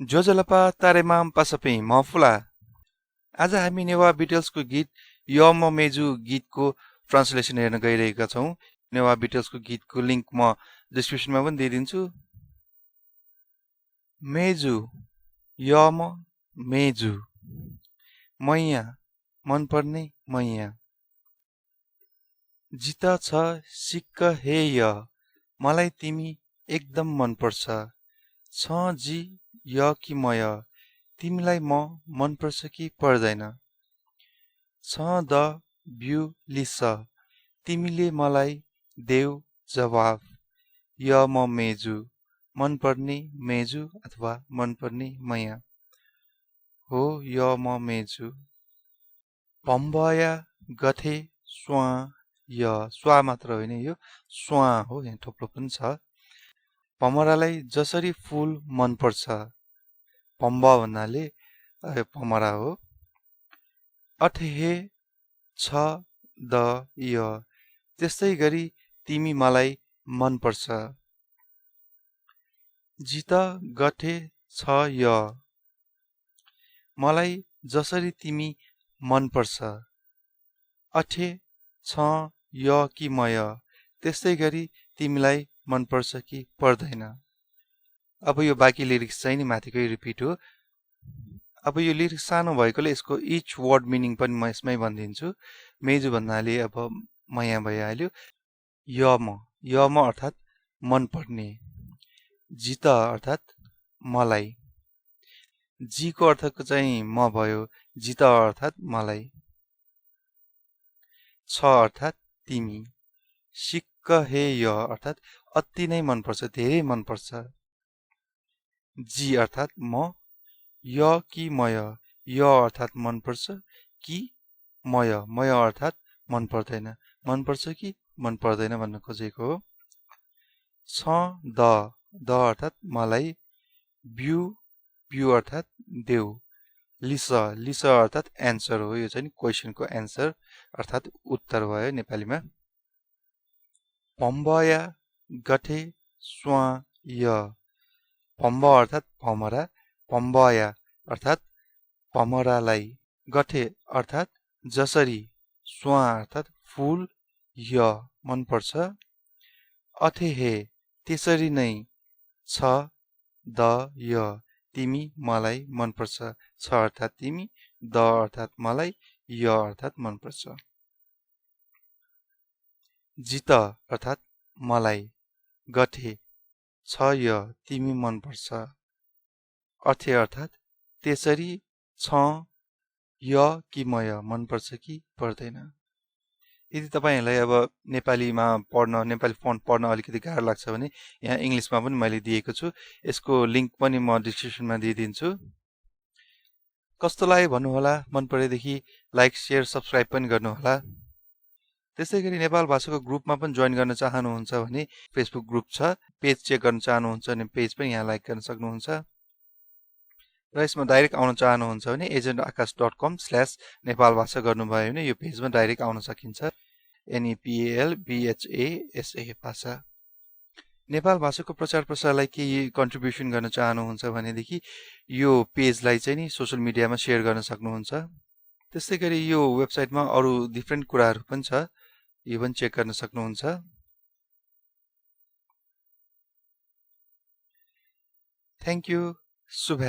जोजलपा तारेमाम पासपे मफुला। आज हामी नेवा बिटल्सको गीत य म मेजु गीतको ट्रान्सलेसन हेर्न गइरहेका छौं। नेवा बिटल्सको गीतको लिंक म डिस्क्रिप्सनमा पनि दिइदिन्छु। मेजु य म मेजु मैया मनपर्ने मैया। जित छ सिक्क हे य मलाई तिमी एकदम मनपर्छ। छ जी य कि मय तिमीलाई म मनपर्छ कि पर्दैन। छ द ब्यु लिस तिमीले मलाई देऊ जवाफ। य म मेजु मनपर्ने मेजु अथवा मनपर्ने मैया हो। य म मेजु। पम्बया गथे स्वा य स्वा मात्र होइन यो स्वा हो, यहाँ थोप्लो पनि छ। पमरालाई जसरी फूल मनपर्छ। पम्ब भन्नाले पमरा हो। अठहे छ द य त्यस्तै गरी तिमी मलाई मनपर्छ। जित गठे छ य मलाई जसरी तिमी मनपर्छ। अठे छ य कि मय त्यस्तै गरी तिमीलाई मनपर्छ कि पर्दैन। अब यो बाँकी लिरिक्स चाहिँ नि माथिकै रिपिट हो। अब यो लिरिक्स सानो भएकोले यसको इच वर्ड मिनिङ पनि म यसमै भनिदिन्छु। मेजु भन्नाले अब मैया भइहाल्यो। य म अर्थात् मनपर्ने। जित अर्थात् मलाई। जी को अर्थको चाहिँ म भयो। जित अर्थात् मलाई। छ अर्थात् तिमी। सिक्क हे य अर्थात् अति नै मनपर्छ, धेरै मनपर्छ। जी अर्थात् म। य कि मय य अर्थात् मनपर्छ कि मय मय अर्थात् मन पर्दैन। मनपर्छ कि मन पर्दैन भन्न खोजेको हो। छ द अर्थात् मलाई। ब्यु ब्यु अर्थात् देऊ। लिस लिस अर्थात् एन्सर हो। यो चाहिँ क्वेसनको एन्सर अर्थात् उत्तर भयो नेपालीमा। पम्बया गठे स्वा य पम्ब अर्थात् भमरा। पम्बया अर्थात् भमरालाई। गठे अर्थात् जसरी। स्वा अर्थात् फूल। य मनपर्छ। अठेहे त्यसरी नै। छ द य तिमी मलाई मनपर्छ। छ अर्थात् तिमी। द अर्थात् मलाई। य अर्थात् मनपर्छ। जित अर्थात् मलाई। गठे छ य तिमी मनपर्छ। अठे अर्थात् त्यसरी। छ य कि मय मनपर्छ कि पर्दैन। यदि तपाईहरुलाई अब नेपालीमा पढ्न, नेपाली फन्ट पढ्न अलिकति गाह्रो लाग्छ भने यहाँ इंग्लिशमा पनि मैले दिएको छु। यसको लिंक पनि म डिस्क्रिप्सनमा दिइदिन्छु। कस्तो लाग्यो भन्नुहोला। मन परेदेखि लाइक, शेयर, सब्स्क्राइब पनि गर्नुहोला। त्यसैगरी नेपाल भाषाको ग्रुपमा पनि जोइन गर्न चाहनुहुन्छ भने फेसबुक ग्रुप छ। पेज चेक गर्न चाहनुहुन्छ भने पेज पनि यहाँ लाइक गर्न सक्नुहुन्छ। र यसमा डाइरेक्ट आउन चाहनुहुन्छ भने agentakash.com/नेपालभाषा गर्नुभयो भने यो पेजमा डाइरेक्ट आउन सकिन्छ। NEPALBHASA भाषा। नेपाल भाषाको प्रचार प्रसारलाई केही कन्ट्रिब्युसन गर्न चाहनुहुन्छ भनेदेखि यो पेजलाई चाहिँ नि सोशल मिडियामा शेयर गर्न सक्नुहुन्छ। त्यसैगरी यो वेबसाइटमा अरु डिफ्रेन्ट कुराहरु पनि छ। यो पनि चेक गर्न सक्नुहुन्छ। Thank you. शुभ